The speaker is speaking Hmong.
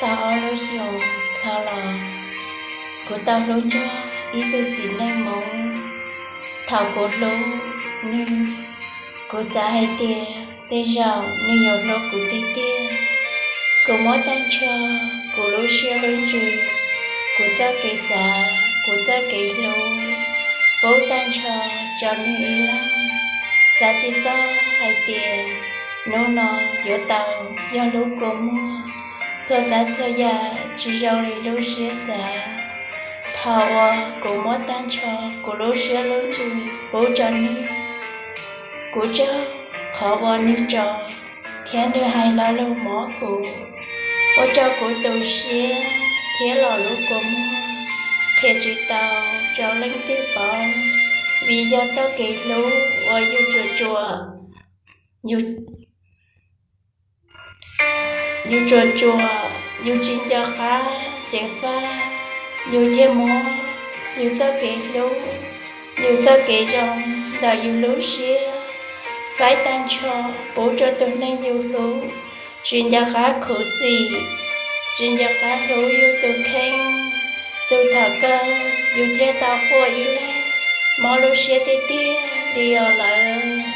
Tau ob lub xyoos dhau los, kuv tau hlub nrog ib tug txiv neej Hmoob. Thaum kuv hlub nws, kuv xav hais tias tej zaum nws yuav hlub kuv tiag tiag. Kuv muab tag nrho kuv lub siab lub ntsws, kuv txoj kev xav, kuv txoj kev hlub, pub tag nrho rau nws ib leeg. Xav tsis txog hais tias hnub no yuav tau yog lub kua muag, txhua tsav txhua yam tsis zoo li lub siab xav. Thaum uas kuv muab tag nrho kuv lub siab lub ntsws pub rau nws, kuv raug qhov uas nws tso thiab nws hais lo lus mob kuv, ua rau kuv tu siab thiab los lub kua muag qhia tsis tau rau leej twg paub, vim yog txoj kev hlub uas yus tsuas tsuas, yus, yus tsuas tsuas, yus tsis nco qab ceev faj, yus thiaj muab yus txoj kev hlub, yus txoj kev zoo ntawm yus lub siab faib tag nrho pub rau tus neeg yus hlub, tsis nco qab khuv xim, tsis nco qab hlub yus tus kheej. Tus thaum kawg yus thiaj tau quaj ib leeg, mob lub siab tiag tiag li os lawm.